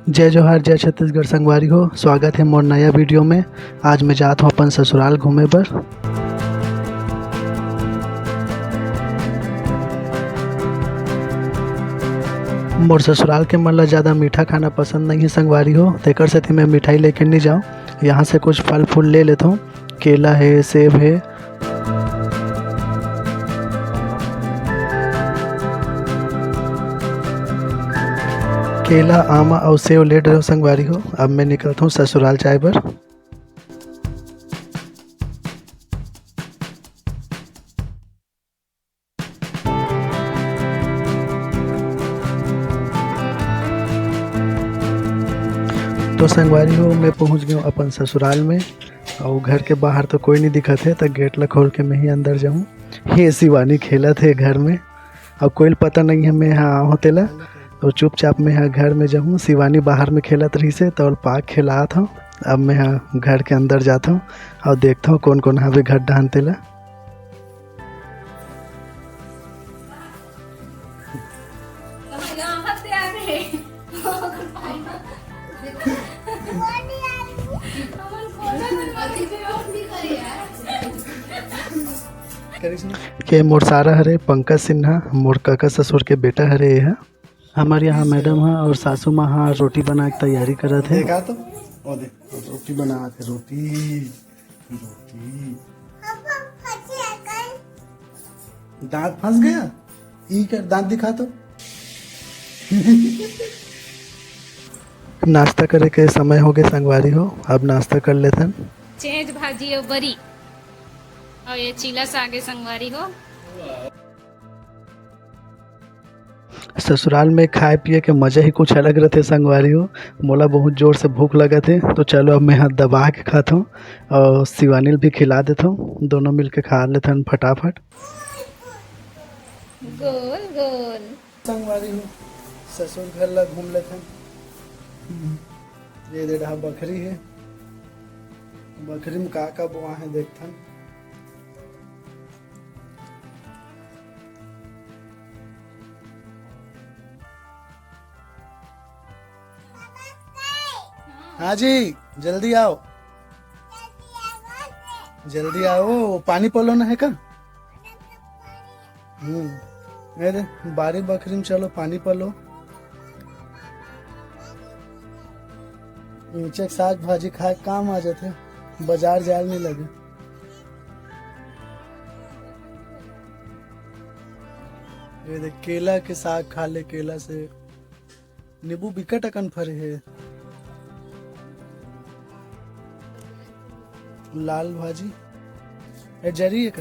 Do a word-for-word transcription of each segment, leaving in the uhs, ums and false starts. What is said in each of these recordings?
जय जोहार, जय छत्तीसगढ़ संगवारी हो, स्वागत हे मोर नया वीडियो में। आज मैं जात हूँ अपन ससुराल घूमे बर। मोर ससुराल के मन ला ज़्यादा मीठा खाना पसंद नहीं है संगवारी हो, तेकर सेती मैं मिठाई लेके नहीं जाऊँ। यहाँ से कुछ फल फूल ले लेथों, केला हे, सेब हे। केला, आमा अउ सेव ले डरेव संगवारी हो। अब मैं निकलथों ससुराल जाए बर। तो संगवारी हो, मैं पहुंच गया अपन ससुराल में। अउ घर के बाहर तो कोई नहीं दिखत हे, त गेट ला खोल के मैं ही अंदर जाऊँ। हे शिवानी खेलत हे घर में, अउ कोई ल पता नहीं है मैं यहाँ आऊँ तेला। तो चुपचाप मैं यहाँ घर में जाऊँ। शिवानी बाहर में खेलत रहिस हे, त ओल पाक खेलात हूँ। अब मैं यहाँ घर के अंदर जात हूँ अउ देखत हूँ कौन कौन हवे घर डहान तेला। के मोर सारा हरे पंकज सिन्हा, मोर कका ससुर के बेटा हरे ये ह। हमर यहाँ मैडम ह और सासू माँ ह रोटी बनाए के तैयारी करत हे। देखा तो, ओ देख, रोटी बनात हे, रोटी, रोटी। दांत फंस गया, ई कर, दांत दिखा तो। नाश्ता करे के समय हो गए संगवारी हो, अब नाश्ता कर लेथन। चेंच भाजी और बरी, और ये चीला साग है संगवारी हो। ससुराल में खाए पिए के मजा ही कुछ अलग रहते संगवारी हो। मोला बहुत जोर से भूख लगत हे, तो चलो अब मैं हाथ दबा के खात हूँ और शिवानी ल भी खिला देत हूँ। दोनों मिलके खा लेथन फटाफट। गोल गोल। संगवारी हो, ससुर घर ला घूम लेथन। ये दे डहा बखरी हे, बखरी में का का बोआ है देखथन। हाँ जी, जल्दी आओ, जल्दी आओ, पानी पलो ना है का? हम्म, ए दे, बारी बखरी में चलो, पानी पलो। नीचे के साग भाजी खाए के काम आ जाथे, बाजार जाए नहीं लगे। ये देख, केला के साग खा ले, केला से। नींबू बिकट अकन फरे हे। लाल भाजी, ए जरी एक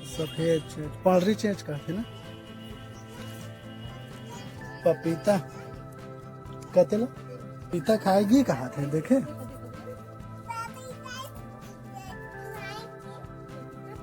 सफेद चेंच, पड़री चेंच कहथे ना। पपीता, कते ला? पपीता खाएगी कहा थे, देखे?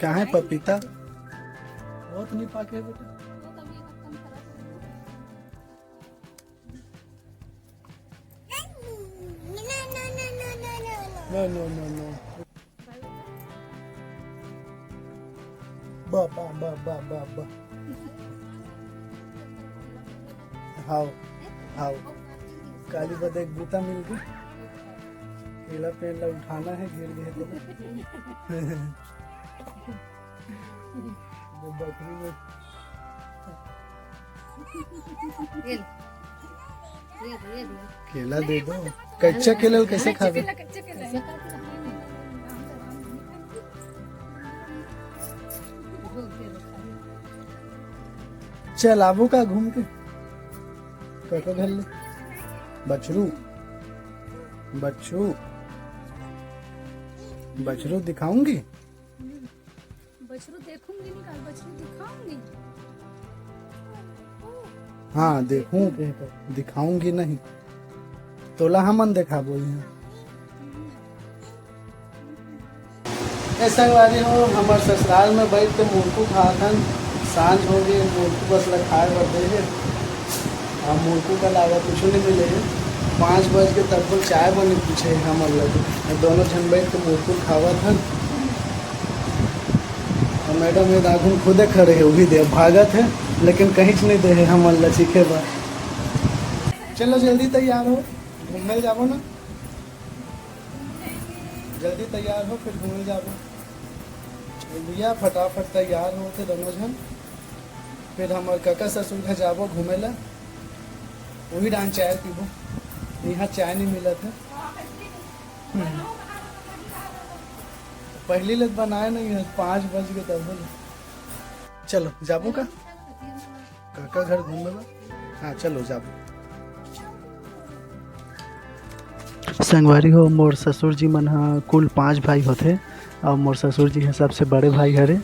कहाँ है पपीता? बहुत नहीं पाके बेटा। No, no, no, no। बा, बा, बा, बा, बा, बा। हाव, हाव। काली बदे एक बूता मिल गई। केला पेड़ ला उठाना है, गिर गए तो। वो बकरी में ये ले, ये ले, ये ले। केला दे दो। कच्चा केला कैसे खाबे? कच्चा केला, कच्चा केला। चल आबो का घूम के? काका घर ले। बछरू, बच्चू, बछरू दिखाऊंगी। बछरू देखूंगी नहीं, काल बछरू दिखाऊंगी। हाँ, देखूं, दिखाऊंगी नहीं, तोला हमन देखाबो इहाँ। ए संगवारी हो, हमर ससुराल में बैठ के मुरकू खात हन। सांझ हो गए, मुरकू बस ला खाए बर दे हे। अब मुरकू के अलावा कुछ नहीं मिले हे। पाँच बज के तब चाय बनी पूछे हे हमर लगे। दोनों झन बैठ के मुरकू खावत हन। और मैडम ये आगू में खुदे खड़े हे, वही दे भागत हे, लेकिन कहीं नहीं दे हे हमर ला चीखे बर। चलो जल्दी तैयार हो, घूमे जाबो ना। जल्दी तैयार हो, फिर घूमे जाबो। भैया फटाफट तैयार हो थे दोनों झन, फिर हमर कका ससुर घर जाबो घूमे ला। वही डान चाय पीबो, यहाँ चाय नहीं मिलत है। हम्म। पहली ले बनाए नहीं है, पाँच बज गए तब बोले। चलो जाबो का? काका घर घूमे बर? हाँ, चलो जाबो। संगवारी हो, मोर ससुर जी मन ह कुल पांच भाई होथे, अउ मोर ससुर जी ह सबसे बड़े भाई हरे,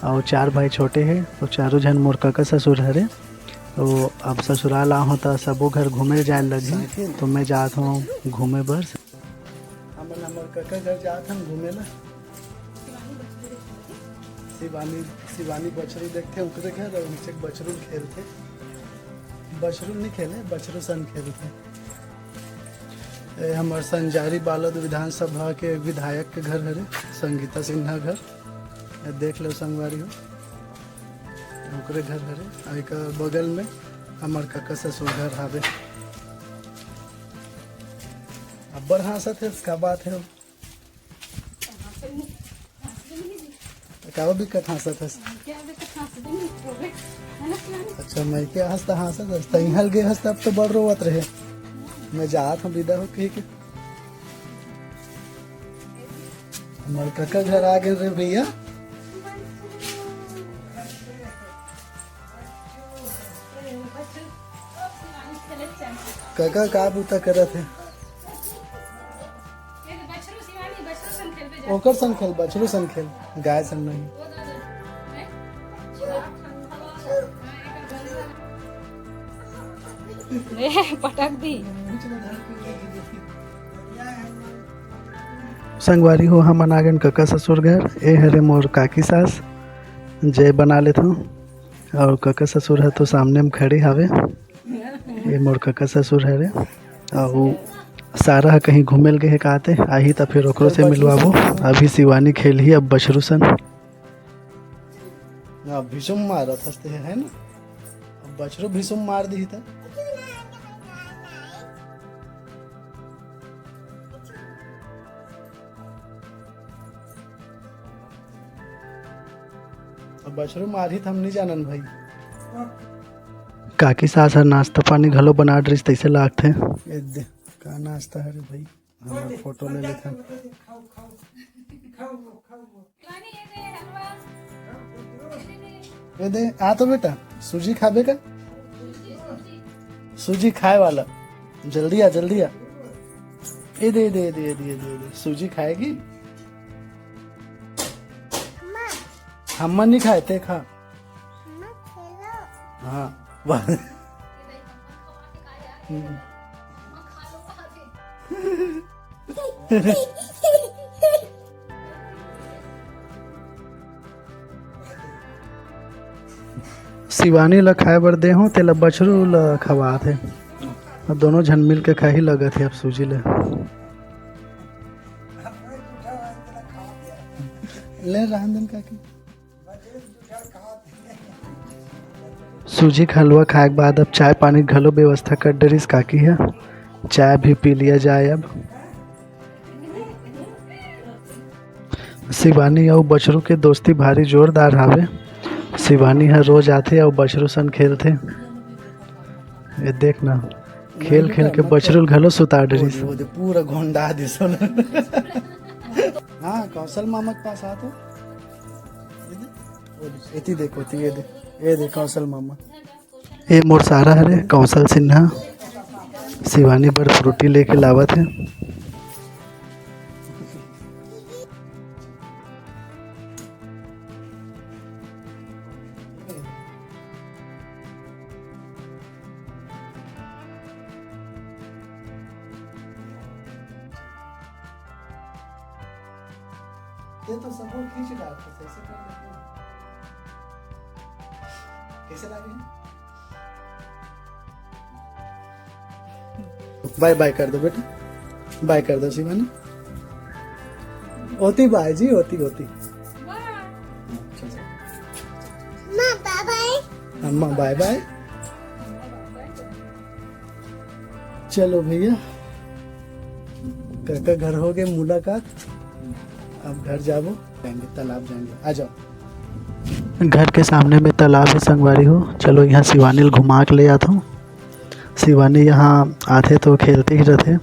अउ चार भाई छोटे हे। तो चारों झन मोर काका ससुर हरे। तो अब ससुराल आहो त सबो घर घूमे जाए लगही। तो मैं जात हूँ घूमे बर। हमन हमर कका घर जात हन घूमे ला। शिवानी, शिवानी बछरू देखथे, ओकरे घर, अउ नीचे बछरू खेलथे। बछरू नहीं खेले, बछरू सन खेलथे। ए हमर संजारी बालोद विधानसभा के विधायक के घर हरे, संगीता सिन्हा घर। ए देख लो संगवारी हो, ओकरे घर हरे। आ एकर बगल में हमर कका ससुर घर हावे। अब्बड़ हाँसत हे, का बात हे? काबर बिकट हाँसत हस? अच्छा, मइके हस त हाँसत हस, त इहाँ ले गे हस तब तो बड़ रोवत रहे। मैं जात हूँ, विदा हो कहि के। हमर कका घर आ गए रे भैया। कका का बूता करत हे? ओकर संग खेल, बछरू संग खेल, गाय संग नहीं। ए, पटक दी। संगवारी हो, हमन आ गेन कका ससुर घर। ए हरे मोर काकी सास, जय बना लेथव। अउ कका ससुर ह तो सामने में खड़े हावे। ये मोर कका ससुर हरे। अउ सारा ह कहीं घूमे ल गे हे कहते, आही त फिर ओकरो से मिलवाबो। अभी शिवानी खेलही अब बछरू सन। हाँ, भीषम मारत हंसते है, है ना? अब बछरू भीषम मार दी त। अब बछरू मारही त हम नहीं जानन भाई। काकी सास हर नाश्ता पानी घलो बना डरिस, तैसे लागथे। ए दे, का नाश्ता हरे भाई? हमर फोटो ले लेथन। ए दे, आ तो बेटा, सूजी खाबे का? सूजी खाए वाला, जल्दी आ, जल्दी आ। ए दे, ए दे, ए दे, ए दे, ए दे, ए दे। सूजी खाएगी? हमन नहीं खाए, ते खा। हाँ, वाह। हम्म। शिवानी ल खाए बर दे हूँ, तेला बछरू ल खवात हे। अब दोनों झन मिल के खाही लगत हे अब सूजी ल। ले रहन दे न काकी। सूजी के हलवा खाए के बाद अब चाय पानी के घलो व्यवस्था कर डरिस काकी ह। चाय भी पी लिया जाए अब। शिवानी अउ बछरू के दोस्ती भारी जोरदार हावे। शिवानी ह रोज आथे अउ बछरू सन खेलथे। ये देख ना, खेल खेल के बछरू ल घलो सुता डरिस। वो दे, वो दे, पूरा घोंडा दिस। हाँ, कौशल मामा के पास आ तो। एती देखो, ती ये दे, ये दे कौशल मामा। ये मोर सारा हरे, कौशल सिन्हा। शिवानी बर फ्रूटी लेके लावत हे। ये तो सब खींच डालते, ऐसे कर लेते हैं। कैसे लगे? बाय बाय कर दो बेटा, बाय कर दो शिवानी। होती बाय जी, होती, होती। माँ, बाय बाय। अम्मा, बाय बाय। चलो भैया, काका घर हो गए मुलाकात। अब घर जाबो, जाएंगे, तालाब जाएंगे। आ जाओ। घर के सामने में तालाब है संगवारी हो। चलो, यहाँ शिवानी ल घुमा के ले जाता हूँ। शिवानी यहाँ आथे तो खेलते ही रहते।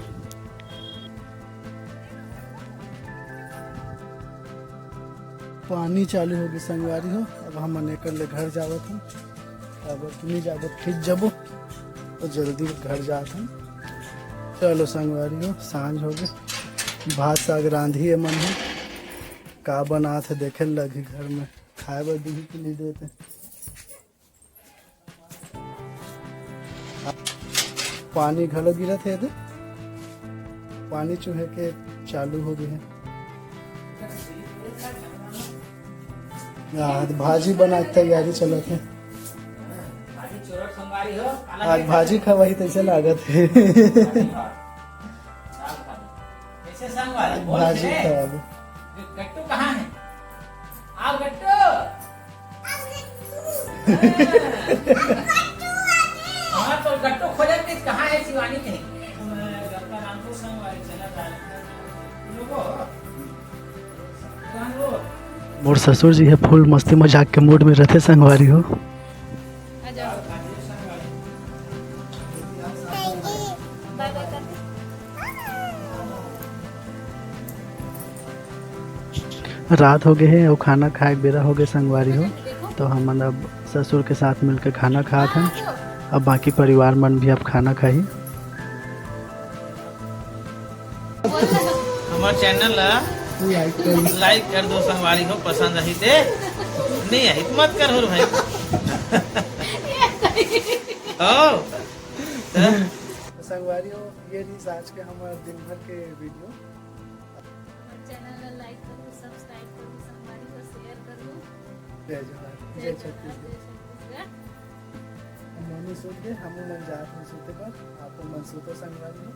पानी चालू होगे संगवारी हो। अब हमन एकर ले घर जावत हन। अब नहीं जाबो, खींच जाबो, तो जल्दी घर जात हन। चलो संगवारी हो, सांझ होगे। भात साग रांधी ए मन हे। का बनात हे देखे ल लगही घर में, खाए बर दिही कि नहीं देते। पानी घलो गिरत हे एदे, पानी चुहे के चालू हो गए हे। आज भाजी बनाए के तैयारी चलत हे। आज भाजी खवाही तैसे लागत हे। कैसे संगवारी? आज बोल भाजी रे। खवाबो। गट्टू कहाँ है? आओ गट्टू। हाँ, तो गट्टू खोजत रहिस, कहाँ है शिवानी के? मोर ससुर जी हे full मस्ती मजाक के mood में रहते संगवारी हो। आ जाओ। बाय बाय कर दे। रात हो गए हे अउ खाना खाए के बेरा हो गए संगवारी हो। तो हमन अब ससुर के साथ मिलकर खाना खात हन। अब बाकी परिवार मन भी अब खाना खाही। हमर channel ला like कर दो संगवारी हो, पसंद आही ते। नहीं आही तो मत कर हो भाई। हो। संगवारी हो, ये रहिस आज के हमर दिन भर के video। हमर channel ला like करू, subscribe करू, संगवारी हो share करू। जय जोहार, जय जय जोहार, छत्तीसगढ़। जय छत्तीसगढ़। हम मम्मी सूत गए, हम मन जात हन सूते बर, आप मन सूतो संगवारी हो।